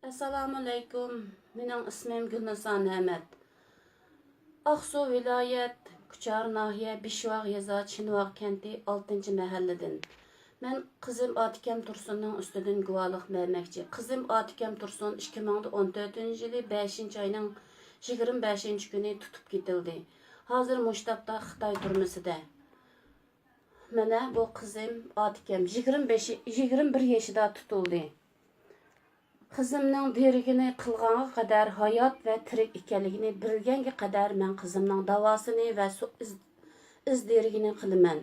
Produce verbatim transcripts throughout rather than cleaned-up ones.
ئەسسالامۇئەلەيكۇم. مېنىڭ ئىسمىم گۈلنىسا نەمەت. ئاقسۇ ۋىلايەت كۇچار ناھىيە بېشىۋاغ يېزا چىنۋاغ كەنتى ئالتىنچى مەھەللىدىن. مەن قىزىم ئاتىكەم تۇرسۇننىڭ ئۈستىدىن گۇۋاھلىق بەرمەكچى. قىزىم ئاتىكەم تۇرسۇن ئىككى مىڭ ئون تۆتىنچى يىلى بەشىنچى ئاينىڭ يىگىرمە بەشىنچى كۈنى تۇتۇپ كېتىلدى. ھازىر مۇشۇ تاپتا خىتاي تۈرمىسىدە. مانا بۇ قىزىم ئاتىكەم يىگىرمە بەش، يىگىرمە بىر يېشىدا تۇتۇلدى. قىزىمنىڭ دېرىكىنى قىلغانغا قەدەر ھايات ۋە تىرىك ئىكەنلىكىنى بىلگەنگە قەدەر مەن قىزىمنىڭ داۋاسىنى ۋە سو-، ئىز، ئىز دېرىكىنى قىلىمەن.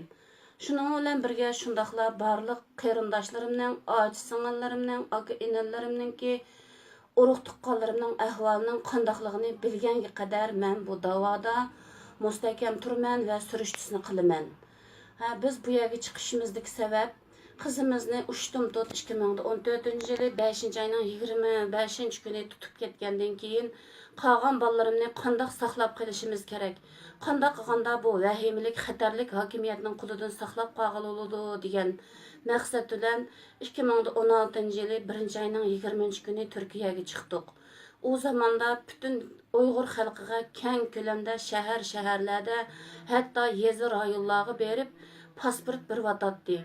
شۇنىڭ بىلەن بىرگە شۇنداقلا بارلىق قېرىنداشلىرىمنىڭ، ئاچا-سىڭىللىرىمنىڭ، ئاكا-ئىنىلىرىمنىڭكى، ئۇرۇق-تۇغقانلىرىمنىڭ ئەھۋالىنىڭ قانداقلىقىنى بىلگەنگە قەدەر مەن بۇ داۋادا مۇستەھكەم تۇرىمەن ۋە سۈرۈشتىسىنى قىلىمەن. ھە، بىز بۇ يەرگە چىقىشىمىزدىكى سەۋەب، قىزىمىزنى ئۇشتۇمتۇت ئىككى مىڭ ئون تۆتىنچى يىلى بەشىنچى ئاينىڭ يىگىرمە بەشىنچى كۈنى تۇتۇپ كەتكەندىن كېيىن، قالغان بالىلىرىمنى قانداق ساقلاپ قېلىشىمىز كېرەك؟ قانداق قىلغاندا بۇ ۋەھىمىلىك، خەتەرلىك ھاكىمىيەتنىڭ قولىدىن ساقلاپ قالغىلى بولىدۇ؟ دېگەن مەقسەت بىلەن ئىككى مىڭ ئون ئالتىنچى يىلى بىرىنچى ئاينىڭ يىگىرمە كۈنى تۈركىيەگە چىقتۇق. ئۇ زاماندا پۈتۈن ئۇيغۇر خەلقىگە كەڭ كۆلەمدە شەھەر-شەھەرلەردە، ھەتتا يېزا رايونلارغا بېرىپ پاسپورت بېرىۋاتاتتى.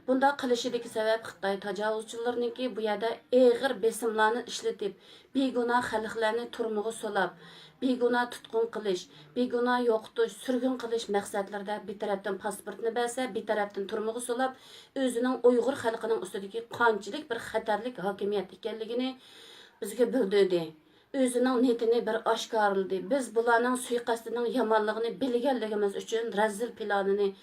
بۇنداق قىلىشىدىكى سەۋەب خىتاي تاجاۋۇزچىلىرىنىڭكى بۇ يەردە ئېغىر بېسىملارنى ئىشلىتىپ، بىگۇناھ خەلقلەرنى تۈرمىگە سولاپ، بىگۇناھ تۇتقۇن قىلىش، بىگۇناھ يوقىتىش، سۈرگۈن قىلىش مەقسەتلىرىدە بىر تەرەپتىن پاسپورتنى بەرسە، بىر تەرەپتىن تۈرمىگە سولاپ، ئۆزىنىڭ ئۇيغۇر خەلقىنىڭ ئۈستىدىكى قانچىلىك بىر خەتەرلىك ھاكىمىيەت ئىكەنلىكىنى بىزگە بىلدۈردى. ئۆزىنىڭ نىيىتىنى بىر ئاشكارىلىدى. بىز بۇلارنىڭ سۇيىقەستىنىڭ يامانلىقىنى بىلگەنلىكىمىز ئۈچۈن رەزىل پىلانىنى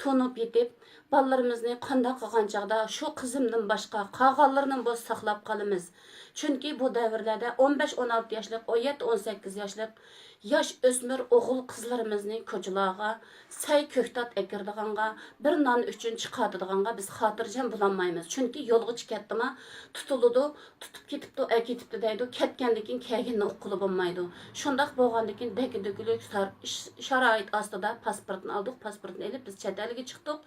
تونۇپ يېتىپ، بالىلىرىمىزنى قانداق قىلغان چاغدا شۇ قىزىمدىن باشقا قالغانلىرىنىمۇ ساقلاپ قالىمىز. چۈنكى بۇ دەۋرلەردە ئون بەش، ئون ئالتە ياشلىق، ئون يەتتە، ئون سەككىز ياشلىق ياش ئۆسمۈر ئوغۇل قىزلىرىمىزنى كوچىلارغا سەي كۆكتات ئەكىرىدىغانغا، بىر نان ئۈچۈن چىقىۋاتىدىغانغا بىز خاتىرجەم بولالمايمىز. چۈنكى يولغا چىقىپ كەتتىما تۇتۇلىدۇ، تۇتۇپ كېتىپتۇ، ئەكېتىپتۇ دەيدۇ، كەتكەندىن كېيىن كەلگىنىنى ئۇققىلى بولمايدۇ. شۇنداق بولغاندىن كېيىن دەككە-دۈككىلىك، شار-، ش-، شارائىت ئاستىدا پاسپورتنى ئالدۇق، پاسپورتنى ئېلىپ بىز چەت ئەلگە چىقتۇق.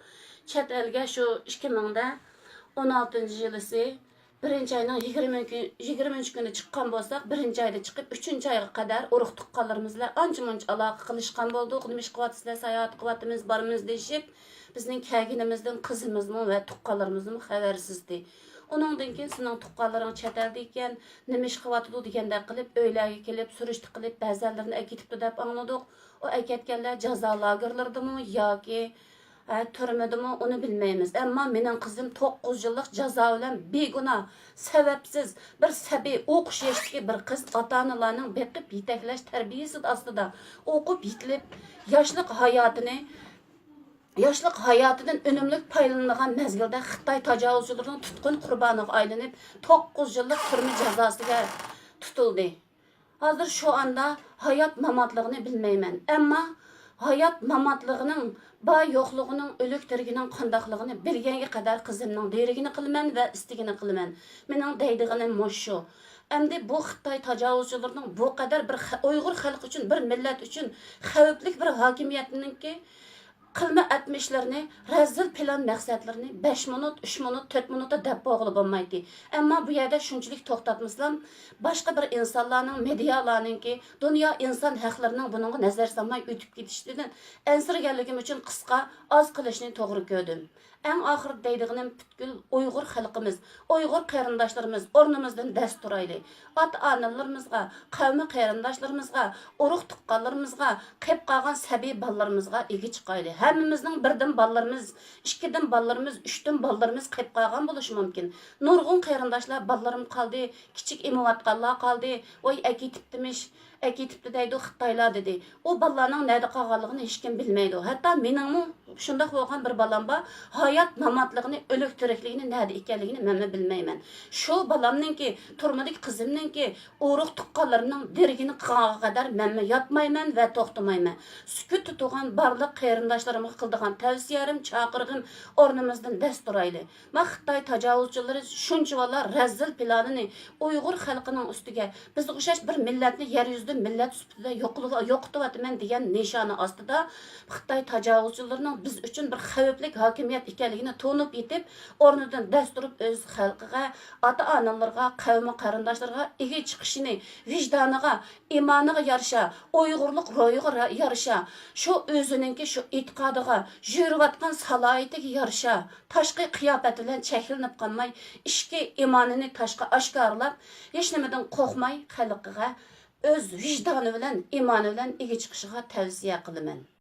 چەت ئەلگە شۇ ئىككى مىڭ ئون ئالتىنچى يىلىسى بىرىنچى ئاينىڭ يىگىرمە كۈن، يىگىرمىنچى كۈنى چىققان بولساق، بىرىنچى ئايدا چىقىپ، ئۈچىنچى ئايغا قەدەر ئۇرۇق-تۇغقانلىرىمىز بىلەن ئانچە-مۇنچە ئالاقە قىلىشقان بولدۇق. نېمە ئىش قىلىۋاتىسىلەر، ساياھەت قىلىۋاتىمىز، بارىمىز دېيىشىپ، بىزنىڭ كەلگىنىمىزدىن قىزىمىزمۇ ۋە تۇغقانلىرىمىزمۇ خەۋەرسىزدى. ئۇنىڭدىن كېيىن سېنىڭ تۇغقانلىرىڭ چەت ئەلدە ئىكەن، نېمە ئىش قىلىۋاتىدۇ دېگەندەك قىلىپ، ئۆيلەرگە كېلىپ، سۈرۈشتە قىلىپ، بەزەنلىرىنى ئەكېتىپتۇ دەپ ئاڭلىدۇق. ئۇ ئەكەتكەنلەر جازا لاگېرلىرىدىمۇ ياكى ھە، تۈرمىدىمۇ، ئۇنى بىلمەيمىز. ئەمما مېنىڭ قىزىم توققۇز يىللىق جازا بىلەن بىگۇناھ، سەۋەبسىز بىر سەبىي، ئوقۇش يېشىدىكى بىر قىز ئاتا-ئانىلارنىڭ بېقىپ يېتەكلەش تەربىيىسى ئاستىدا ئوقۇپ يېتىلىپ، ياشلىق ھاياتىنى، ياشلىق ھاياتىدىن ئۈنۈملۈك پايدىلىنىدىغان مەزگىلدە خىتاي تاجاۋۇزچىلىرىنىڭ تۇتقۇن قۇربانىغا ئايلىنىپ، توققۇز يىللىق تۈرمە جازاسىغا تۇتۇلدى. ھازىر شۇ ئاندا ھايات-ماماتلىقىنى بىلمەيمەن. ئەمما ھايات-ماماتلىقىنىڭ، بار-يوقلۇقىنىڭ، ئۆلۈك-تىرىكىنىڭ قانداقلىقىنى بىلگەنگە قەدەر قىزىمنىڭ دېرىكىنى قىلىمەن ۋە ئىستىكىنى قىلىمەن. مېنىڭ دەيدىغىنىم مۇشۇ. ئەمدى بۇ خىتاي تاجاۋۇزچىلىرىنىڭ بۇ قەدەر بىر خە-، ئۇيغۇر خەلقى ئۈچۈن، بىر مىللەت ئۈچۈن خەۋپلىك بىر ھاكىمىيەتنىڭكى قىلمە ئەتمىشلىرىنى، رەزىل پىلان مەقسەتلىرىنى بەش مىنۇت، ئۈچ مىنۇت، تۆت مىنۇتتا دەپ بولغىلى بولمايتتى. ئەمما بۇ يەردە شۇنچىلىك توختاتمىسام، باشقا بىر ئىنسانلارنىڭ، مېدىيالارنىڭكى، دۇنيا ئىنسان ھەقلىرىنىڭ بۇنىڭغا نەزەر سالماي ئۆتۈپ كېتىشىدىن ئەنسىرىگەنلىكىم ئۈچۈن قىسقا، ئاز قىلىشنى توغرا كۆردۈم. ئەڭ ئاخىرىدا دەيدىغىنىم، پۈتكۈل ئۇيغۇر خەلقىمىز، ئۇيغۇر قېرىنداشلىرىمىز ئورنىمىزدىن دەس تۇرايلى. ئاتا-ئانىلىرىمىزغا، قەۋمى قېرىنداشلىرىمىزغا، ئۇرۇق-تۇغقانلىرىمىزغا، قېلىپ قالغان سەبىي بالىلىرىمىزغا ئىگە چىقايلى. ھەممىمىزنىڭ بىردىن بالىلىرىمىز، ئىككىدىن بالىلىرىمىز، ئۈچتىن بالىلىرىمىز قېلىپ قالغان بولۇشى مۇمكىن. نۇرغۇن قېرىنداشلار، بالىلىرىم قالدى، كىچىك ئېمىۋاتقانلار قالدى، ۋاي ئەكېتىپتىمىش، ئەكېتىپتۇ دەيدۇ خىتايلار دېدى. ئۇ بالىلارنىڭ نەدە قالغانلىقىنى ھېچكىم بىلمەيدۇ. ھەتتا مېنىڭمۇ شۇنداق بولغان بىر بالام بار. ھايات-ماماتلىقىنى، ئۆلۈك-تىرىكلىكىنى، نەدە ئىكەنلىكىنى مەنمۇ بىلمەيمەن. شۇ بالامنىڭكى، تۈرمىدىكى قىزىمنىڭكى، ئۇرۇق-تۇغقانلىرىمنىڭ دېرىكىنى قىلغانغا قەدەر مەنمۇ ياتمايمەن ۋە توختىمايمەن. سۈكۈتتە تۇرغان بارلىق قېرىنداشلىرىمغا قىلىدىغان تەۋسىيەم، چاقىرىقىم، ئورنىمىزدىن دەس تۇرايلى. ما خىتاي تاجاۋۇزچىلىرى شۇنچىۋالا رەزىل پىلانىنى ئۇيغۇر خەلقىنىڭ ئۈستىگە، بىزگە ئوخشاش بىر مىللەتنى يەر يۈزىدىن مىللەت سۈپىتىدە يوقىلىۋ-، يوقىتىۋاتىمەن دېگەن نىشانى ئاستىدا، خىتاي تاجاۋۇزچىلىرىنىڭ بىز ئۈچۈن بىر خەۋپلىك ھاكىمىيەت ئىكەنلىكىنى تونۇپ يېتىپ، ئورنىدىن دەس تۇرۇپ ئۆز خەلقىگە، ئاتا-ئانىلىرىغا، قەۋمى قېرىنداشلىرىغا ئىگە چىقىشىنى، ۋىجدانىغا، ئىمانىغا يارىشا، ئۇيغۇرلۇق روھىغا را-، يارىشا، شۇ ئۆزىنىڭكى شۇ ئېتىقادىغا، يۈرۈۋاتقان سالاھىيىتىگە يارىشا، تاشقى قىياپەت بىلەن چەكلىنىپ قالماي، ئىچكى ئىمانىنى تاشقا ئاشكارىلاپ، ھېچنېمىدىن قورقماي خەلقىگە ئۆز ۋىجدانى بىلەن، ئىمانى بىلەن ئىگە چىقىشىغا تەۋسىيە قىلىمەن.